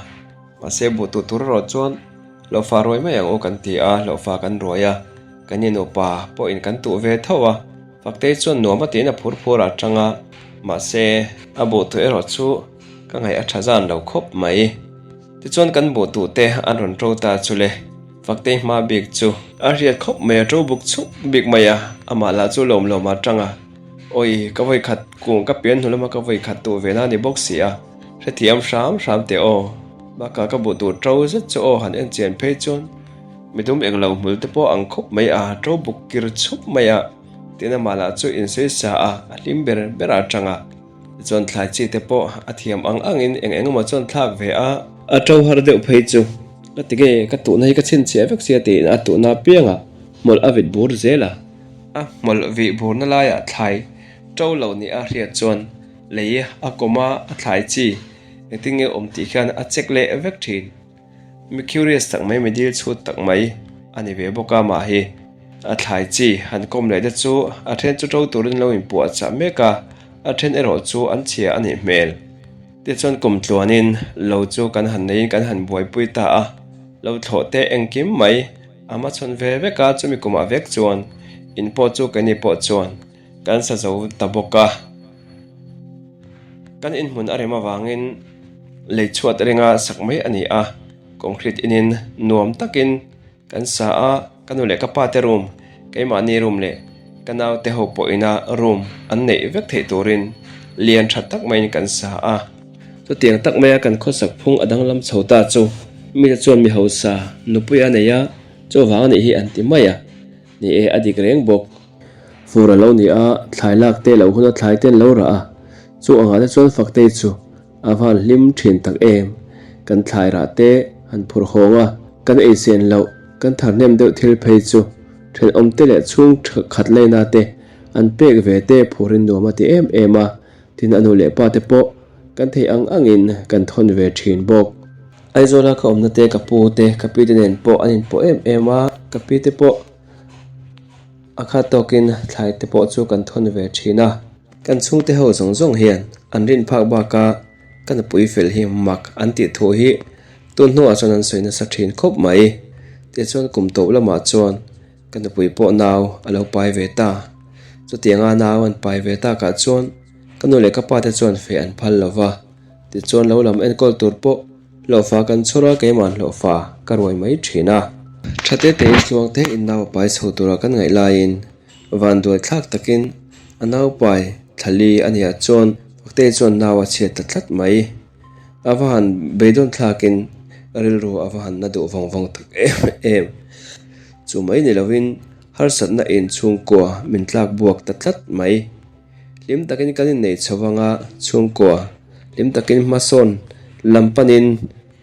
mahse buh tuh tur erawh chuan hlawhfa ruai mai ang u kan ti a, hlawhfa kan ruai a, kan inupa pawhin kan tuh ve tho a, Faktei chuan nuam a tiin a phur phur a tang a, mahse a buh tuh erawh chu Ka ngaih a tha zan lo khawp mai. Tichuan kan buh tuh te an rawn ṭo ta chu le. Faktei hma bik chu. A hriat khawp mai a ṭo buk chhup bik mai a, amah lah chu lawm lawm a ṭang a. Awi, ka vawi khat kung ka pian hnu lama ka vawi khat tuh ve na ni bawk si a, hrethiam hram hram teh aw. Bakah ka buh tuh ṭo zet chu aw han en chian phei chuan midum englo hmul te pawh ang khawp mai a, ṭo buk kir chhup mai a, tin amah lah chu insawi sa a, a hlim ber ber a ṭang a. Tichuan thlai chi te pawh a thiam ang angin eng eng emaw chuan thlak ve a. A to har deuh phei chu ka ti nge ka tuhna hi ka chhinchhiah vek sia tiin a tuhna apiangah hmawlh a vit bur zel a. A hmawlh vih burna laiah thlai to lo nih a hriat chuan lei a kawm a, a thlai chi engtin nge awm tih khian a check leh vek thin. Mi curious tak mai, mi dil chhut tak mai a ni ve bawk a, mah hi a thlai chi han kawm leh te chu a then chu to turin lo inpuah chah mek a, a then erawh chu an chhia a nih hmel. Tichuan kum tluanin lo chu kan han neiin kan han buaipui ta a, lo thlawh te engkim mai a hmachhawn ve vek a, chumi kumah vek chuan in pawh chu keini pawh chuan kan sa zo ta bawk a. Kan inhmun a rem avangin lei chhuat ringa sak mai a ni a, concrete inin nuam takin kan sa a, ka nu leh ka pa te room, keimahni room leh ka naute ho pawhina room an neih vek theih turin lian tha tak maiin kan sa a. Chutiang tak maia kan khawsak phung a danglam chho ta chu mite chuan mi hausa nupui a nei a, chuvang a nih hi an ti mai a, ni e a dik reng bawk. Fur a lo ni a, thlai lak te loh huna thlai te an lo rah a, chu angah te chuan Faktei chu a van hlim thin tak em. Kan thlai rah te han phur hawng a, kan ei sen loh, kan thar hnem deuh thil phei chu thenawm te leh chhung khat laina te an pek ve te phurin nuam a ti em em a, tin a nu leh pa te pawh kan theih ang angin kan thawn ve thin bawk. Aizawla ka awmna te ka pu te ka pi te nen pawh an inpawh em em a, ka pi te pawh A khat tawkin thlai te pawh chu kan thawn ve thin a. Kan chhungte ho zawng zawng hian an rin phak baka ka nupui fel hi mak an tih thu hi tun hnuah chuan an sawi nasa thin khawp mai. Tichuan kum tawp lamah chuan ka nupui pawh nau a lo pai ve ta. Chutianga nau an pai ve takah chuan ka nu leh ka pa te chuan feh an phal lo va. Tichuan lo lam enkawl tur pawh Hlawhfa kan chhawr a, keimah hlawhfa ka ruai mai thin a. Tha te tein tluang te in nau a pai chho tura kan ngaih laiin vanduai thlak takin a nau pai thlali a nia chuan Faktei chuan nau a chhiat ta tlat mai. A va han beidawn thlakin rilru a va han na duh vawng vawng tak em em. Chu mai ni lovin harsatna in chhungkua min tlak buak ta tlat mai. Hlim takin kan inneih chho vang a, chhungkua hlim takin hmasawn lam panin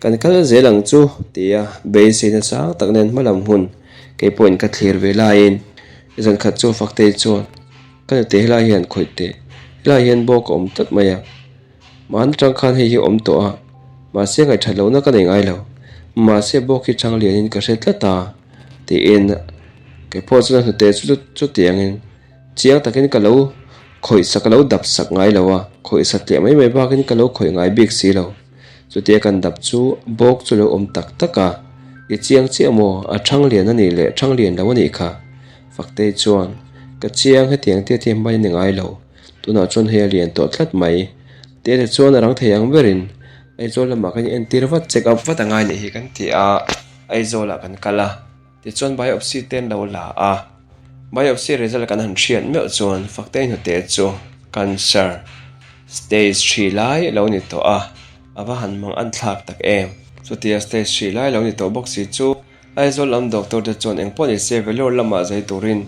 kan kal zel ang chu tia beiseina sang tak nen hma lam hun kei pawhin ka thlir ve laiin zan khat chu Faktei chuan ka nute helai hian khawih teh, helai hian bawk a awm tlat mai a, mahni atang khan hei hi a awm tawh a, mahse ngaihthat lohna ka nei ngai lo, mahse bawk hi chang lianin ka hre tlat a tiin kei pawh chuan a hnute chu chutiangin. Chiang takin ka lo khawih sak, ka lo dap sak ngai lo a, khawih sak teh mai mai bakin ka lo khawih ngai bik si lo. Chutia kan dap chu bawk chu lo awm tak tak a, I chiang chiah maw, a thang lian a nih leh thang lian lo a nih kha. Faktei chuan, Ka chiang hetiang tia ti hmai a ni ngai lo, tunah chuan hei a lian tawh tlat mai. Tia ti chuan a rang thei ang berin Aizawl lamah kan inentir vat check up vat a ngai nih hi kan ti a, Aizawlah kan kal a. Tichuan biopsy te an lo la a, biopsy result kan han hriat meuh chuan Faktei hnute chu cancer stage hri lai a lo ni tawh a, a va han mang an thlak tak em. Chutia stage hri lai lo ni tawh bawk si chu Aizawl lam doctor te chuan engpawh ni se Vellore lamah zai turin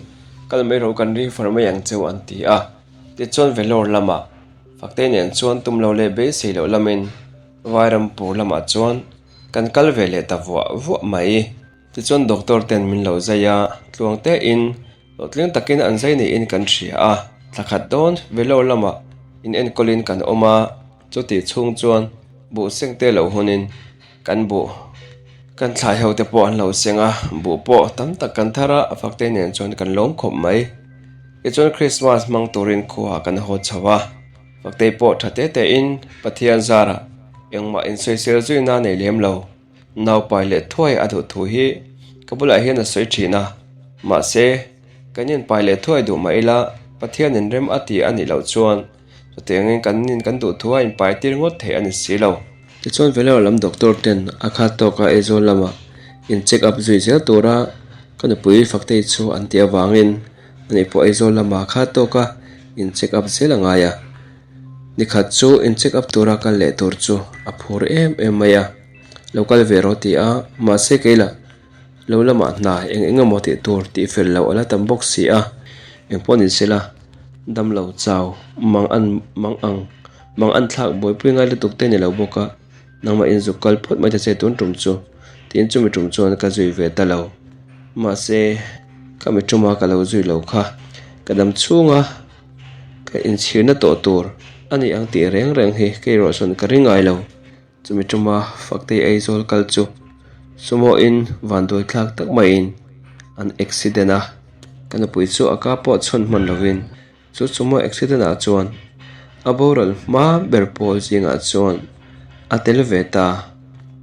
kal mai rawh kan ring far mai ang cheu an ti a, tichuan Vellore lamah Faktei nen chuan tum lo leh beisei loh lamin Vairampur lamah chuan kan kal ve leh ta vuah vuah mai. Tichuan doctor ten min lo zai a, tluang tein hlawhtling takin an zai niin kan hria a, thla khat dawn Vellore lamah in enkawlin kan awm a, chutih chhung chuan buh seng te lo hunin kan buh kan thlai ho te pawh an lo seng a, buh pawh tam tak kan thar a, a fakte nen chuan kan lawm khawp mai. Tichuan Christmas hmang turin khuaah kan haw chho a, faktei pawh tha te tein Pathian zarah engmah insawisel zuina nei lem lo. Naupai leh thuai a duh thu hi ka bulah hian a sawi thin a, mahse, kan inpai leh thuai duh mah ila Pathianin rem a ti a nih loh chuan chutiangin kan nin kan duh thu a inpai tir ngawt thei a ni si lo. Tichuan Vellore lam doctor ten a khat tawka Aizawl lama in check up zui zel tura ka nupui Faktei chu an tih avangin ani pawh Aizawl lama khat tawka in check up zel a ngai a. Nikhat chu in check up tura kal leh tur chu a phur em em mai a. Lo kal ve rawh ti a, mahse keilah lo lamah hna eng eng emaw tih tur tih fel loh a la tam bawk si a, engpawh ni sela damlo chau mang an mang ang mang an thlak buaipui ngai lutuk te ni lo bawk a, nangmah inzuk kal phawt mai ta che tun tum chu tiin chumi tum chuan ka zui ve ta lo. Mahse khami tuma ka lo zui lo kha ka dam chhunga ka inchhirna tawh tur a ni ang tih reng reng hi kei erawh chuan ka ring ngai lo. Chumi tuma Faktei Aizawl kal chu sumo in vanduai thlak tak maiin an accident a, ka nupui chu a ka pawh chhawn hman lovin chu sumo accident ah chuan a boral hma ber pawl zingah chuan a tel ve ta.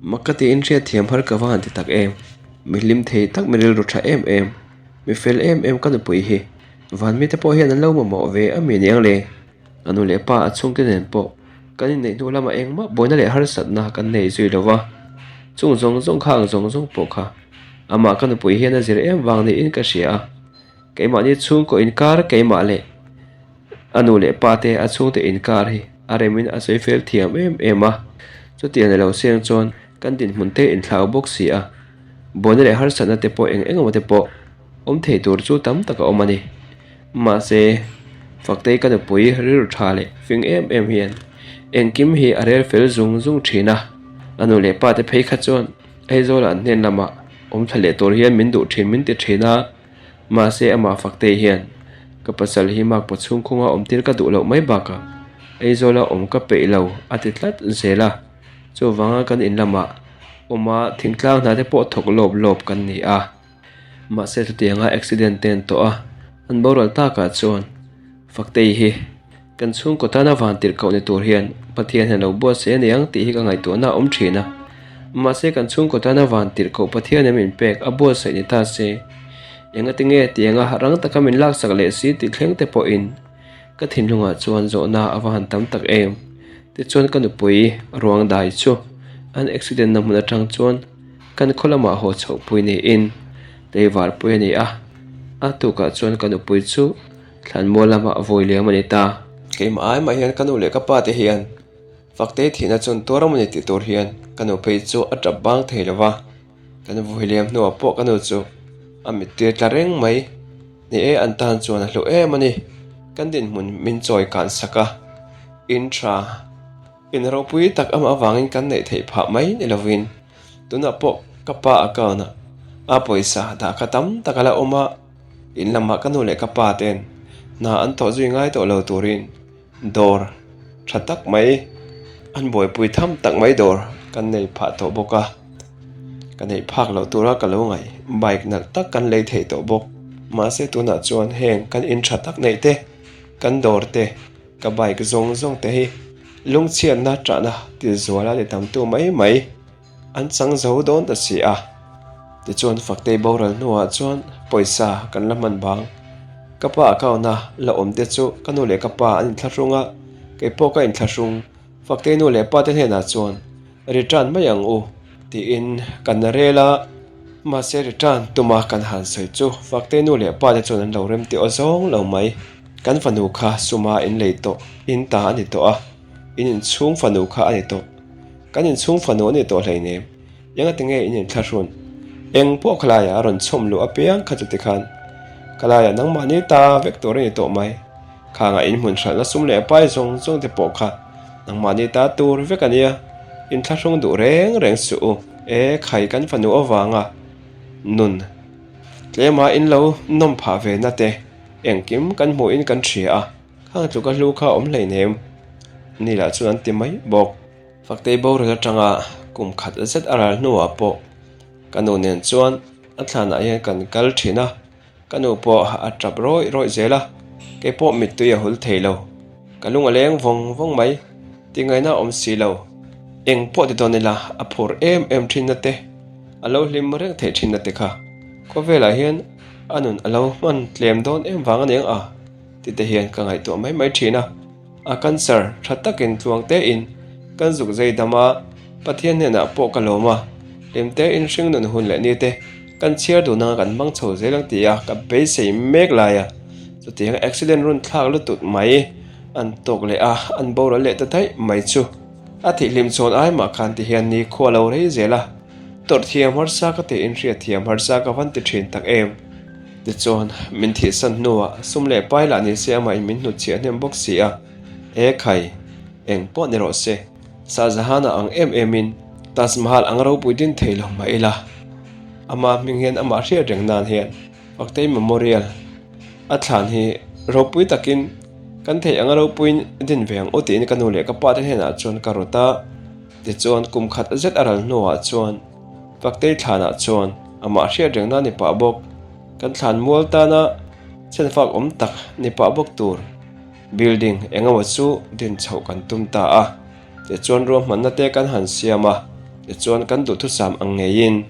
Mak ka tiin hriatthiam har ka va han ti tak em, mi hlim thei tak mi rilru tha em em, mi fel em em ka nupui hi van mite pawh hian an lo mamawh ve a mi aniang le. A nu leh pa a chhungte nen pawh kan inneih hnu lamah engmah buaina leh harsatna kan nei zui lo va, chung zawng zawng kha ang zawng zawng pawh kha amah ka nupui hian a zir em vang niin ka hria a, keimahni chhungkaw inkar keimah leh a nu leh pa te a chhungte inkar hi a remin a sawi fel thiam em em a, chutiang ni lo siang chuan kan dinhmun te inthlau bawk si a, buaina leh harsatna te pawh eng eng emaw te pawh awm thei tur chu tam tak a awm a ni. Mahse, Faktei ka nupui rilru tha leh fing em em hian engkim hi a rel fel zung zung thin a, a nu leh pa te phei kha chuan Aizawla an hnen lamah awm thla leh tur hian min duh thin min ti thin a, mahse amah Faktei hian ka pasal hi makpa chhungkhunga awm tir ka duh loh mai bakah Aizawla awm ka peih lo a ti tlat zel a, chuvanga kan in lamah awma thingtlang hna te pawh thawk lawp lawp kan ni a. Mahse chutianga accident te an tawh a, an boral takah chuan Faktei hi kan chhungkaw tana van tirhkoh ni tur hian Pathian hian lo buatsaih a ni ang tih hi ka ngaihtuahna a awm thin a. Mahse kan chhungkaw tana van tirhkoh Pathian em inpek a buatsaih ni ta se, engati nge tianga rang taka min laksak leh si tih thleng te pawhin ka thinlungah chuan zawhna a va han tam tak em. Tichuan ka nupui ruang dai chu an accident na hmun atang chuan Kan khaw lamah haw chhoh pui niin tleivar pui a ni a, a tukah chuan ka nupui chu thlanmual lamah a vawi liam a ni ta. Keimah ai mah hian ka nu leh ka pa te hian Faktei thihna chuan tuar a mawni tih tur hian ka nu phei chu a tap bang thei lo va, kan vawi liam hnuah pawh ka nu chu a mittui a tla reng mai. Ni e, an tan chuan a hlu em a ni. Kan dinhmun min chawi kan sak a, in tha. In ropui tak amah avangin kan neih theih phah mai ni lovin tunah pawh ka pa account ah a pawisa dah kha tam tak a la awm a, in lamah ka nu leh ka pa ten hna an thawh zui ngai tawh lo turin dawr tha tak mai an buaipui tham tak mai dawr kan nei phah tawh bawk a, ka neih phak loh tura ka lo ngaih bike nalh tak kan lei thei tawh bawk mahse tunah chuan heng kan in tha tak neih te kan dawr te. Ka bike zawng zawng te hi. Lungchhiatna ṭahna tilzuala ti tamtu mai mai an chang zo dawn ta si a. Tichuan Faktei boral hnuah chuan pawisa kan la hman bang. Ka pa account-a la awm te chu ka nu leh ka pa an inthlahrung a, kei pawh ka inthlahrung. Faktei nu leh pa te hnenah chuan return mai ang u tiin kan rel a, mahse return tuma kan han sawi chu Faktei nu leh pa te chuan an lo rem tih aw zawng lo mai. Kan fanu kha suma in lei tawh, in ta a ni tawh a, in inchhung fanu kha a ni tawh. Kan inchhung fanu a ni tawh hleinem. Engati nge in inthlahrun? Eng pawh khalaiah a rawn chhawm luh apiang kha chuti khan khalaiah nangmahni ta vek tur a ni tawh mai. Khangah in hmun hralhna sum leh pai zawng zawng te pawh kha nangmahni ta tur vek a nia. Inthlahrung duh reng reng suh u. E khai kan fanu avanga nun tlema in lo nawm phah ve na te engkim kan hmuhin kan hria a, khang tluka hlu kha awm hleinem. Ni lah chuan an ti mai bawk. Faktei boral atanga kum khat zet a ral hnuah pawh ka nu nen chuan a thlanah hian kan kal thin a, ka nu pawh a tap rawih rawih zel a, kei pawh mittui a hul thei lo. Ka lung a leng vawng vawng mai, tingaihna a awm si lo. Eng pawh ti dawn ila a phur em em thinna te, a lo hlim reng theih thinna te kha khawvelah hian a nun a lo hman tlem dawn em vang a niang a ti te hian ka ngaihtuah mai mai thin a. A cancer tha takin tluang tein kan zuk zai dam a, Pathian hnenah pawh ka lawm a, hlim tein hringnun hun leh ni te kan chhiar duh nanga kan hmang chho zel ang tia ka beisei mek lai a, chutiang accident run thlak lutuk mai an tawk leh a, an boral leh ta daih mai chu a thihhlim chhawn ai mah khan ti hian ni khua lo rei zel a, tawrh thiam harsa ka tiin hriat thiam harsa ka van ti thin tak em. Tichuan, min thihsan hnuah sum leh pai lah ni se amahin min hnutchhiah hnem bawk si a, E khai, eng pawh ni rawh se, Shah Jahan-a ang em emin Taj Mahal ang ropui din thei lo mah ila, ama hming hian amah hriat reng nan hian Faktei Memorial a thlan hi ropui takin kan theih anga ropuiin din ve ang u tiin ka nu leh ka pa te hnenah chuan ka rawt a. Tichuan, kum khat zet a ral hnuah chuan Faktei thlanah chuan amah hriat reng na ni pah bawk, kan thlan mual tana chhenfak awm tak ni pah bawk tur building eng emaw chu din chhoh kan tum ta a. Tichuan ruahmanna te kan han siam a, tichuan kan duhthusam ang ngeiin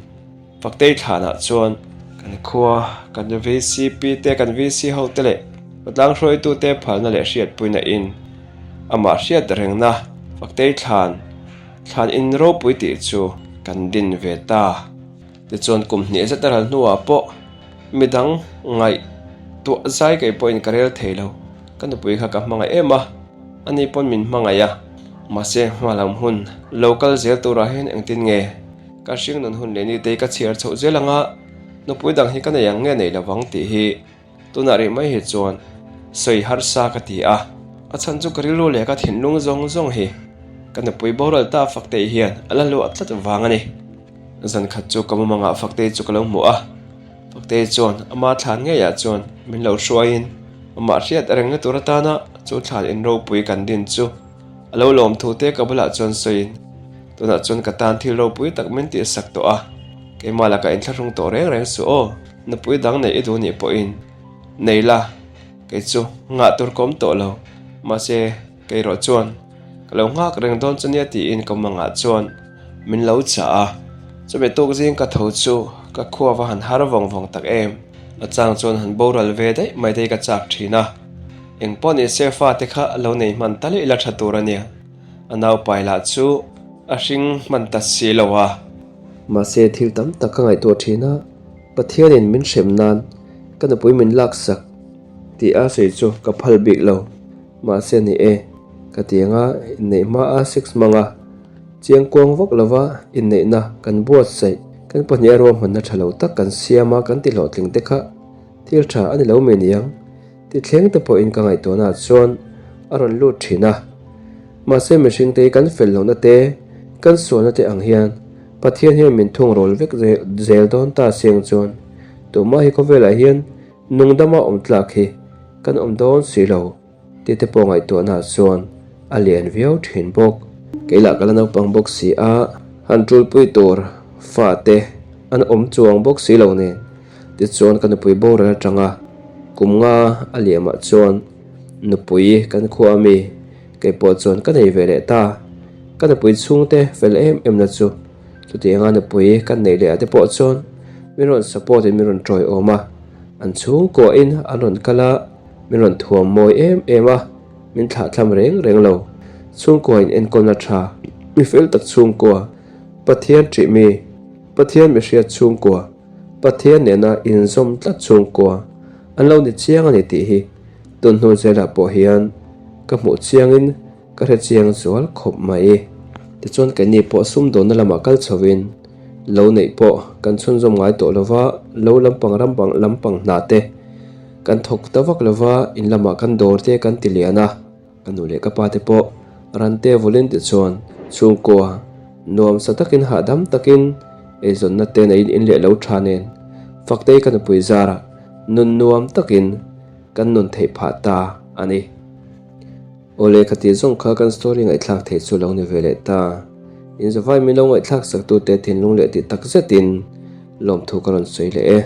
Faktei thlanah chuan kan khua, kan VCP te, kan VC ho te leh khawtlang hruaitu te phalna leh hriatpuina in amah hriat rengna Faktei thlan Thlan in ropui tih chu kan din ve ta. Tichuan kum hnih zet a ral hnuah pawh midang ngaih tuah zai kei pawhin ka rel thei lo. Ka nupui kha ka hmangaih em a, ani pawn min hmangaih a. Mahse hma lam hun lo kal zel turah hian engtin nge ka hring nun hun leh nitei ka chhiar chhoh zel anga nupui dang hi ka nei ang nge nei lovang tih hi Tunah rih mai hi chuan sawi harsa ka ti a, a chhan chu ka rilru leh ka thinlung zawng zawng hi ka nupui boral ta Faktei hian a la luah tlat vang a ni. Zan khat chu ka mumangah Faktei chu ka lo hmu a, Faktei chuan ama thlan ngeiah chuan min lo hruaiin amah hriat rengna tur atana chu thlan in ropui kan din chu a lo lawm thu te ka bulah chuan sawiin tunah chuan ka tan thil ropui tak min tihsak tawh a, keimah lakah inthlahrung tawh reng reng suh aw. Nupui dang neih i duh nih pawhin nei la, kei chu nghah tur ka awm tawh lo. Mahse, kei erawh chuan ka lo nghak reng dawn chu nia tiin ka mangah chuan min lo chah a. Chumi tuk zing ka tho chu ka khua va han har vawng vawng tak em. A chang chuan han boral ve daih mai daih ka chak thin a. Eng pawh ni se fate kha lo nei hman ta leh ila tha tur a nia. A naupai lah chu a hring hman ta si lo a. Mahse, thil tam tak ka ngaihtuah thin a. Pathianin min hrem nan ka nupui min laksak tih a sawi chu ka phal bik lo. Mahse ni e, ka ti anga inneih hma a sex hmanga chiangkuang vak lova inneihna kan buatsaih, kan pahniha ruahmanna tha lo tak kan siam a kan ti hlawhtling te kha thil tha a ni lo mai niang ti thleng te pawhin ka ngaihtuahna chuan a rawn lut thin a. Mahse mihring te hi kan fel lohna te, kan sualna te ang hian Pathian hian min thungrawl vek zel dawn ta siang chuan tumah hi khawvelah hian nungdama awm tlak hi kan awm dawn si lo tih te pawh ngaihtuahna chuan a lian viau thin bawk. Kei lah ka la naupang bawk si a, han tulpui tur fa te an awm chuang bawk si lo nen tichuan ka nupui boral atanga kum nga a liamah chuan nupui kan khua ami. Kei pawh chuan ka nei ve leh ta. Ka nupui chhungte fel em em na chu chutianga nupui kan neih leh ah te pawh chuan min rawn support in min rawn tawiawm a, an chhungkuah in an rawn kal a, min rawn thuam mawi em em a, min thlahthlam reng reng lo. Chhungkua in enkawlna tha, mi fel tak chhungkua, Pathian ṭih mi, Pathian mihriat chhungkua, Pathian nena inzawm tlat chhungkua an lo ni chiang a ni tih hi tun hnu zelah pawh hian ka hmuh chiangin ka hre chiang zual khawp mai. Tichuan keini pawh sumdawnna lamah kal chhovin lo neih pawh kan chhunzawm ngai tawh lova, lo lampang ram lampang hna te kan thawk ta vak lova, in lamah kan dawr te kan ti lian a. Ka nu leh ka pa te pawh rante vulin te chuan chhungkua nuamsa takin hahdam takin eizawnna te neiin in leh lo tha nen Faktei ka nupui zarah nun nuam takin kan nun theih phah ta a ni. Awle khati zawng kha kan story ngaihthlak theih chu lo ni ve leh ta. Inzavai min lo ngaihthlak sak tute thinlung leh tih tak zetin lawmthu ka rawn sawi leh e.